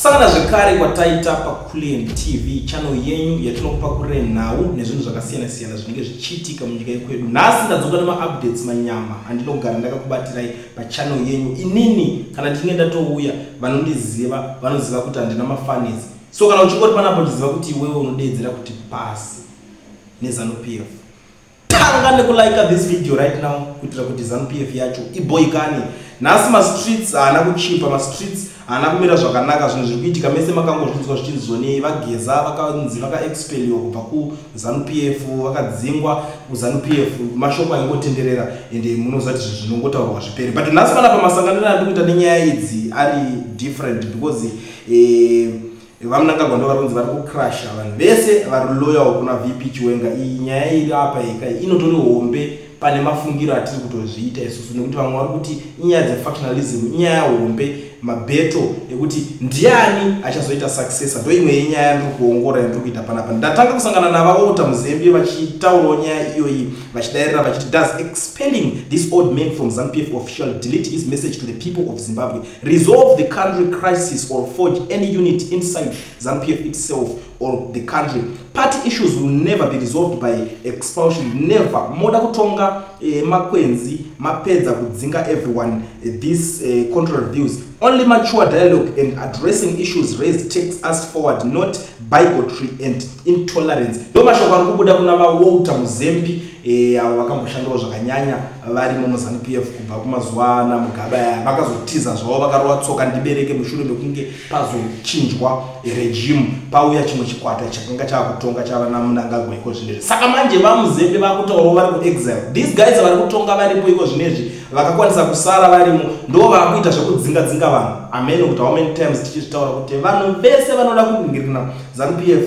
Kusangana zvekare kwataita paCulian TV, channel yenyu yatinokupakurira nhau nezvinhu zvakasiyana-siyana zvinenge zvichiitika munyika yekwedu. Nhasi ndadzoka nemaupdates manyama andinogara ndakakubatirai pachannel yenyu. Inini kana ndichinge ndatouya, vanondiziva vanoziva kuti handina mafunnies. So kana uchingori panapo, uchiziva kuti iwewe unodeedzera kuti pasi neZANU PF, tanga nekulike this video right now kuitira kuti ZANU PF yacho iboikane. Nhasi mastreets haana kuchipa, mastreets haana kumira zvakanaka. Zvinhu zviri kuitika mese makangozvinzwa zvichinzi zvoni vaGeza vakanzi vakaexpeliwa kubva kuZANU PF, vakadzingwa kuZANU PF. Mashoko aingotenderera, ende munoziva kuti zvinhu zvinongotaurwa zviperi, but nhasi panapa masanganiro andiri kuita nenyaya idzi ari different because vaMnangagwa ndo vari kunzi vari kucrasha vanhu vese vari loyal kuna VP Chiwenga. Iyi nyaya iri apa ika inotori hombe pane mafungiro atiri kutozviita isusu, nekuti vamwe vari kuti inyaya dzefactionalism, inyaya hombe, mabattle ekuti ndiani achazoita successor. Ndo imwe yenyaya yandiri kuongora yandiri kuita panapa. Ndatanga kusangana navaWalter Muzembi vachitaurawo nyaya iyoyi, vachidairira vachiti, "Does expelling this old man from ZANU PF official delete his message to the people of Zimbabwe, resolve the country crisis or forge any unity inside ZANU PF itself or the country? Party issues will never be resolved by expulsion, never. Moda kutonga makwenzi mapedza kudzinga everyone this contrary views. Only mature dialogue and addressing issues raised takes us forward, not bigotry and intolerance." Ndo mashoko ari kubuda kuna vaWalter Muzembi, avo vakamboshandawo zvakanyanya varimo muZANU PF kubva kumazuva ana Mugabe aya. Vakazotiza zvavo, vakarova tsoka ndibereke mushure mekunge pazochinjwa regime, pauya chimwe chikwata chakanga chaakutonga chava naMnangagwa iko zvinezvi. Saka manje vaMuzembi vakutaurawo vari kuexile. These guys vari kutonga varipo iko zvinezvi, vakakwanisa kusara varimo, ndo vakuita zvekudzinga dzinga vanhu. Amen. Kuti how many times tichizvitaura kuti vanhu vese vanoda kuningirina ZANU PF,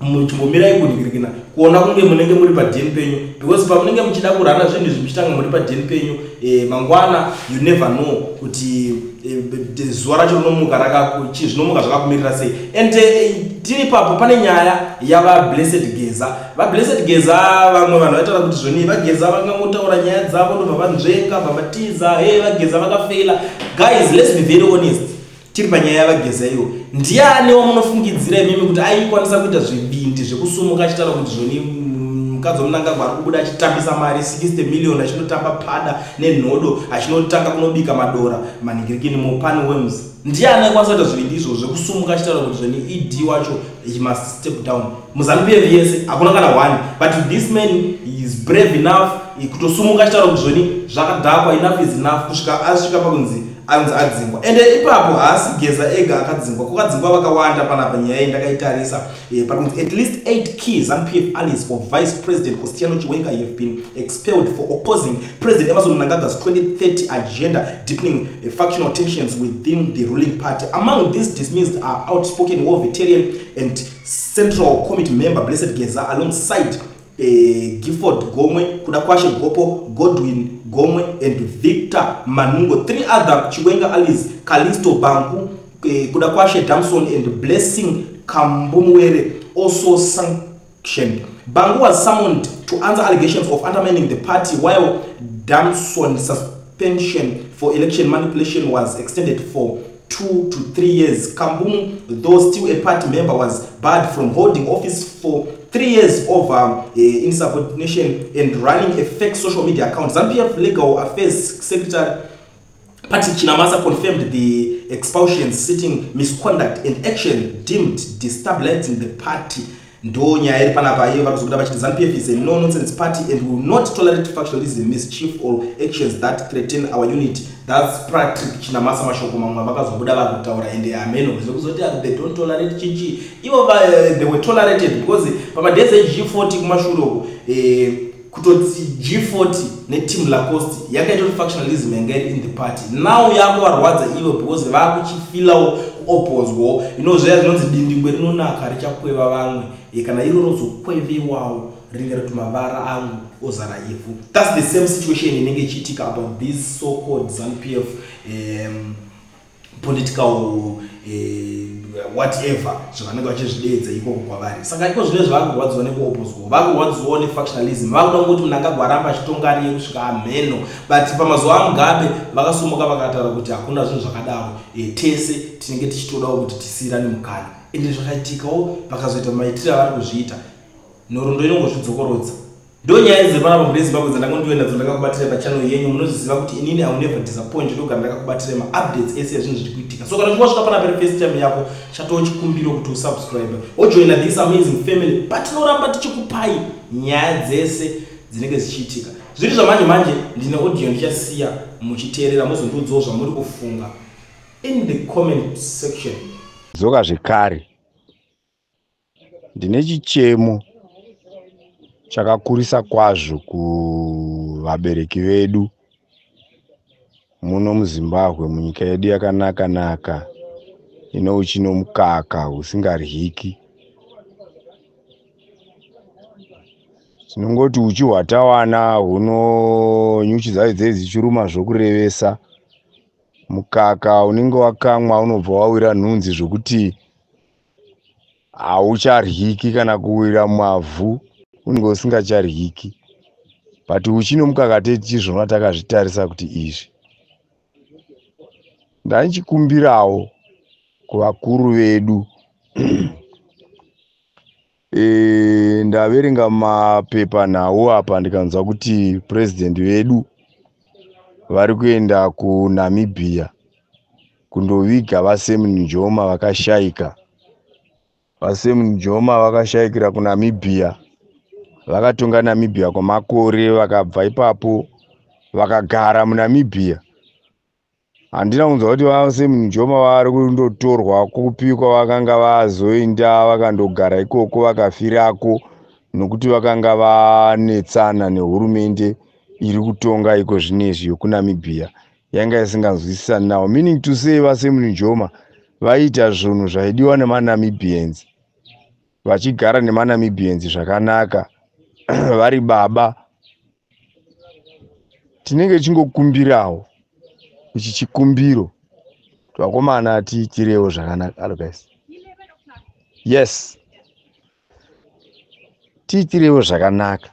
muchimbomirai kuningirikina kuona kunge munenge muri padheni penyu, because pamunenge muchida kurana zvinhu izvi muchitanga muri padheni penyu, mangwana you never know kuti zuva racho rinomuka zvinomuka zvakakumirira sei. And tiri papo, pane nyaya yavaBlessed Geza. VaBlessed Geza, vamwe vanhu vaitaura kuti zvoni vaGeza vangangotaura nyaya dzavo, ndobva vanzvenga, bva vatiza. He, vaGeza vakafeila. Guys, let's be very honest. Tiri panyaya yavaGeza iyo, ndiani wamunofungidzira imimi kuti aikwanisa kuita zvivindi zvekusumuka achitaura kuti zvoni mukadzi waMnangagwa ari kubuda achitambisa mari 60 million, achinotamba pada nenhodo, achinotanga kunobika madora manhingirikini mupan worms? Ndiani aikwanisa kuita zvivindi izvozvo zvekusumuka achitaura kuti zvoni ED wacho, he must step down? MuZANU PF yese hakuna kana one, but this man is brave enough kutosumuka achitaura kuti zvoni zvakadhakwa, enough is enough, kusvika asvika pakunzi anzi adzingwa. Ende ipapo haasi Geza ega akadzingwa, kwakadzingwa vakawanda. Panapa nyaya iyi ndakaitarisa, pari at least 8 key ZANU PF allies of Vice President Constantino Chiwenga have been expelled for opposing President Emmerson Mnangagwa's 2030 agenda, deepening factional tensions within the ruling party. Among these dismissed are outspoken war veteran and Central Committee member Blessed Geza, alongside Gifford Gomwe, Kudakwashe Gopo, Godwin Gomwe and Victor Manungo. Three other Chiwenga allies, Calisto Bangu, Kudakwashe Damson and Blessing Kambumwere, also sanctioned. Bangu was summoned to answer allegations of undermining the party, while Damson suspension for election manipulation was extended for 2 to 3 years. Kambumu, though still a party member, was barred from holding office for 3 years over insubordination and running a fake social media account. ZANU PF Legal Affairs Secretary Patrick Chinamasa confirmed the expulsions, citing misconduct and action deemed destabilizing the party. Ndo nyaya iri panapa. Iye vari kuzobuda vachiti ZANU PF is a no nonsense party and will not tolerate factionalism, mischief or actions that threaten our unity. That's Patrick Chinamasa, mashoko mamwe vakazobuda vari kutaura. Ende ameno zvekuzoti they don't tolerate chichi, ivo they were tolerated because pamadays eG40 kumashure uko, kutoti G40 neteam Lacoste yakaita kuti factionalism yanga iri in the party now yakuvarwadza ivo because vakuchifilawo kuopposwawo. Ino zviya zvinonzi dindingwe rinonaka richakweva vamwe, kana iro rozokwevewawo rinenge roti mavara angu ozara ivhu. That's the same situation inenge ichiitika about this so called ZANU PF. political whatever zvavanenge vachizvideedza ikoko kwavari. Saka iko zvine zvavakurwadziwa nekuopozwa, vakurwadziwawo nefactionalism, vakuda kungoti Mnangagwa aramba achitonga ariye kusvika amheno. But pamazuva aMugabe vakasumuka vakataura kuti hakuna zvinhu zvakadaro, tese tinenge tichitodawo kuti tisiyirane mukana. Ende zvakaitikawo, vakazoita maitiro avari kuzviita, nhoroondo inongozvidzokorodza. Ndo nyaya dziri panapa mhuri yeZimbabwe dzandangondiwe nadzo ndakakubatira pachannel yenyu. Munozviziva kuti inini I will never disappoint, ndogara ndakakubatira maupdates ese ezvinhu zviri kuitika. So kana uchinge wasvika panapa iri first time yako, chatoo chikumbiro kuti usubscribe, wojoina this amazing family patinoramba tichikupai nyaya dzese dzinenge dzichiitika. Zviri zvamanje manje, ndine audio ndichasiya muchiteerera, muzondiudzawo zvamuri kufunga in the comment section. Dzoka zvekare, ndine chichemo chakakurisa kwazvo kuvabereki vedu muno muZimbabwe, munyika yedu yakanaka naka ine uchi nomukaka husingaryiki. Tinongoti uchi hwatawana huno nyuchi dzacho dzinenge dzichiruma zvokurevesa. Mukaka unenge wakamwa unobva wawira nhunzi zvokuti haucharyiki, kana kuwira mavhu unenge usingacharyiki. But uchi nomukaka tichizvona takazvitarisa kuti izvi. Ndaichikumbirawo kuvakuru vedu. Ndaverenga mapepa nhau apa ndikanzwa kuti purezidendi vedu vari kuenda kuNamibia kundoviga vaSam Nujoma vakashaika. VaSam Nujoma vakashaikira kuNamibia, vakatonga Namibia kwamakore, vakabva ipapo vakagara muNamibia. Handina kunzwa kuti vaSam Nujoma vari kundotorwa kupi kwavakanga vazoenda vakandogara ikoko vakafirako, nokuti vakanga vanetsana nehurumende iri kutonga iko zvinezvi yokuNamibia, yanga isinganzwisisani navo. Meaning to say, vaSam Nujoma vaiita zvinhu zvaidiwa nemaNamibians, vachigara nemaNamibians zvakanaka, vari baba. Tinenge tichingokumbirawo ichi chikumbiro, vakomana, tiitirewo zvakanaka. Hello guys. Yes, tiitirewo zvakanaka,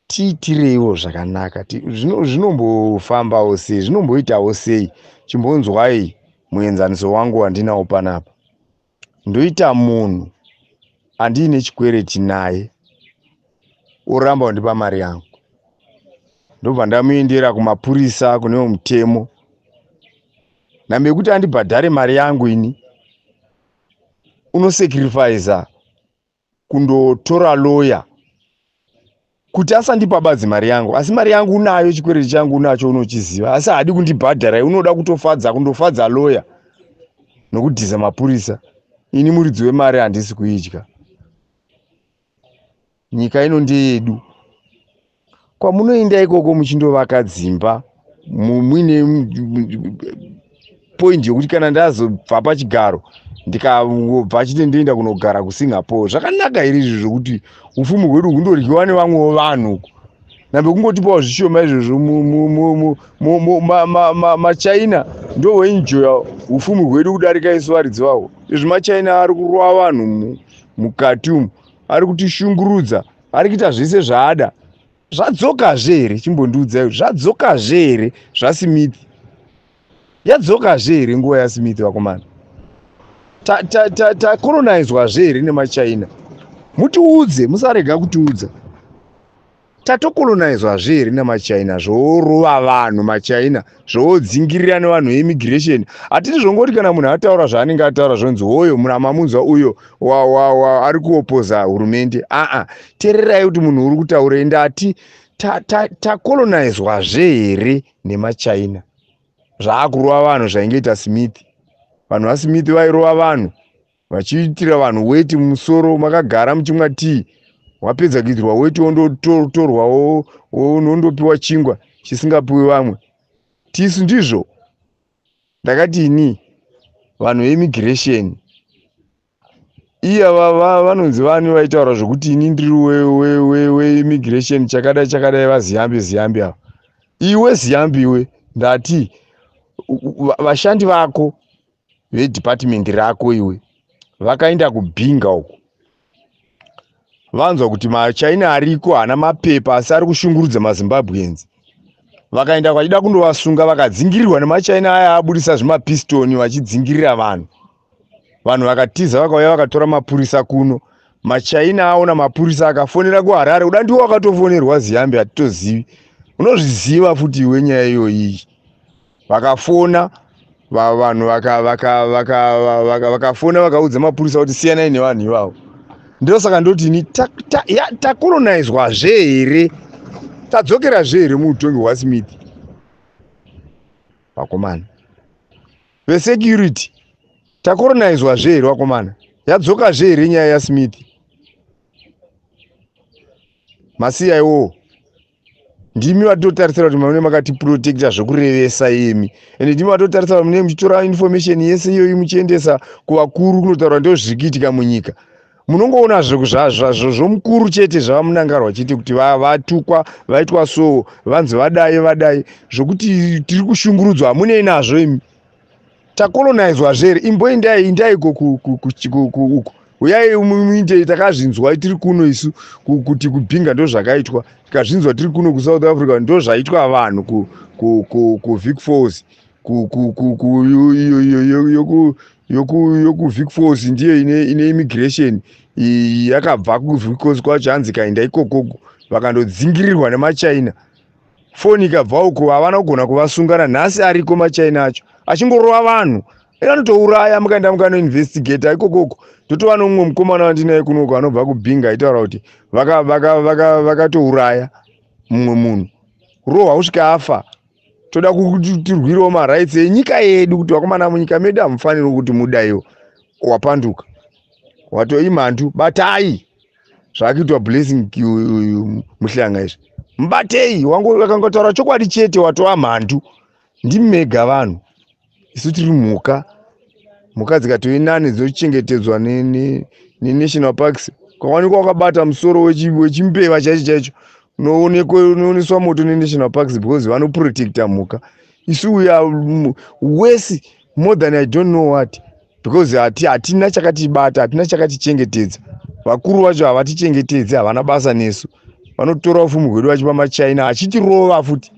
tiitireiwo zvakanaka. Zvinombofambawo sei? Zvinomboitawo sei? Chimbonzwai muenzaniso wangu wandinawo panapa. Ndoita munhu andiine chikwereti naye, oramba kundipa mari yangu, ndobva ndamuendera kumapurisa kune mutemo nambe yekuti andibhadhare mari yangu. Ini unosacrifica kundotora loya kuti asandipa badzi mari yangu, asi mari yangu unayo, chikwereti changu unacho, unochiziva, asi haadi kundibhadhara. Unoda kutofadza, kundofadza loya nokudhiza mapurisa. Ini muridzi wemari handisi kuidya. Nyika ino ndeyedu. Kwamunoenda ikoko muchindovaka dzimba muine point yokuti kana ndazobva pachigaro, ndikabva chite ndoenda kunogara kuSingapore, zvakanaka here izvo zvokuti upfumi hwedu hundoryiwa nevamwewo vanhu uku, nambe kungotipawo zvishoma izvozvo? MaChina ndo voenjoya upfumi hwedu kudarika isu varidzi vahwo. Izvi maChina ari kurova vanhu mukati umu, ari kutishungurudza, ari kuita zvese zvaada. Zvadzokazve here? Chimbondiudzai, zvadzokazve here zvaSmith? Yadzokazve here nguva yaSmith? Vakomana, tacolonizwazve here nemaChina? Mutiudze, musarega kutiudza. Tatocolonizwazve here nemaChina? Zvoorova vanhu maChina, zvoodzingirira nevanhu veimmigration. Hatiti zvongoti kana munhu ataura zvaanenge ataura, zvonzi hoyo munamamunzwa uyo ari kuopoza hurumende. Aa, teererai kuti munhu uri kutaurei. Ndati tacolonizwazve here nemaChina zvaakurova vanhu zvaingeita Smith? Vanhu vaSmith vairova vanhu vachiitira vanhu weti mumusoro. Makagara muchimwa tii, wapedza kuitirwa weti, wondotorwa wondopiwa chingwa chisingapiwi vamwe. Tisu ndizvo ndakati ini vanhu veimmigration iya vanonzi vani vaitaura zvokuti ini ndiri weimmigration chakadai chakadai. VaZiyambi, Ziyambi ava, iwe Ziyambi, iwe, ndati Vashandi vako vedhipatimendi rako iwe vakaenda kuBinga uko, vanzwa kuti maChina ariko haana mapepa asi ari kushungurudza maZimbabweans. Vakaenda vachida kundovasunga, vakadzingirirwa nemaChina aya abudisa zvimapistoni vachidzingirira vanhu. Vanhu vakatiza, vakauya vakatora mapurisa kuno. MaChina aona mapurisa akafonera kuHarare. Kuda ndiwo wakatofonerwa Ziyambi, hatitozivi. Unozviziva futi iwe nyaya iyoyi. Vakafona vanhu, vakafona vakaudza mapurisa kuti siyanai nevanhu ivavo. Ndosaka ndotini, tacolonizwazve here? Tadzokerazve here muutongi hwaSmith? Vakomana vesecurity, tacolonizwazve here vakomana? Yadzokazve here nyaya yaSmith? Masiya iwowo, ndimi vatotarisira kuti mune makatiprotecta zvekurevesa imi, ende ndimi vatotarisira kuti mune muchitora information yese iyoyi muchiendesa kuvakuru kunotaura ndo zviri kuitika munyika. Munongoona zvomukuru chete zvavamunangarwa chete, kuti vatukwa, vaitwa so, vanzi vadai vadai, zvokuti tiri kushungurudzwa hamunei nazvo imi. Tacolonizwa here? Imboendai, indaiko uko, uyai muinde. Takazvinzwa tiri kuno isu kuti kuBinga ndo zvakaitwa. Tikazvinzwa tiri kuno kuSouth Africa, ndo zvaitwa vanhu kuVic Falls. YokuVic Falls ndiyo ine immigration yakabva kuVic Falls kwacho. Hanzi kaenda ikokoko vakandodzingirirwa nemaChina. Foni ikabva uko, havana kugona kuvasungana. Nhasi ariko maChina acho achingorova vanhu, anotouraya. Mukaenda mukanoinvestigata ikokoko, totova nomumwe mukomana wandinaye kunoko anobva kuBinga aitaura kuti vakatouraya mumwe munhu, rohwa kusvika afa. Toda kuti tirwirewo marights enyika yedu, kuti vakomana, munyika medu hamufaniri kuti mudaiwo. Wapanduka, watoimhandu, batai. Zvaakuitwa Blessing Muhlanga izvi, mubatei. Akangotaura chokwadi chete, watova mhandu. Ndimega vanhu, isu tiri mhuka. Mhuka dzikatove nani dzinochengetedzwa nenational parks. Ukawanikwa wakabata musoro wechimbeva chaicho chaicho, unooneswa moto nenational parks, because vanoprotecta mhuka. Isu we are worse, more than I don't know what, because hatina chakatibata, hatina chakatichengetedza. Vakuru vacho havatichengetedzi, havana basa nesu. Vanotora upfumi hwedu vachipa maChina, achitirova futi.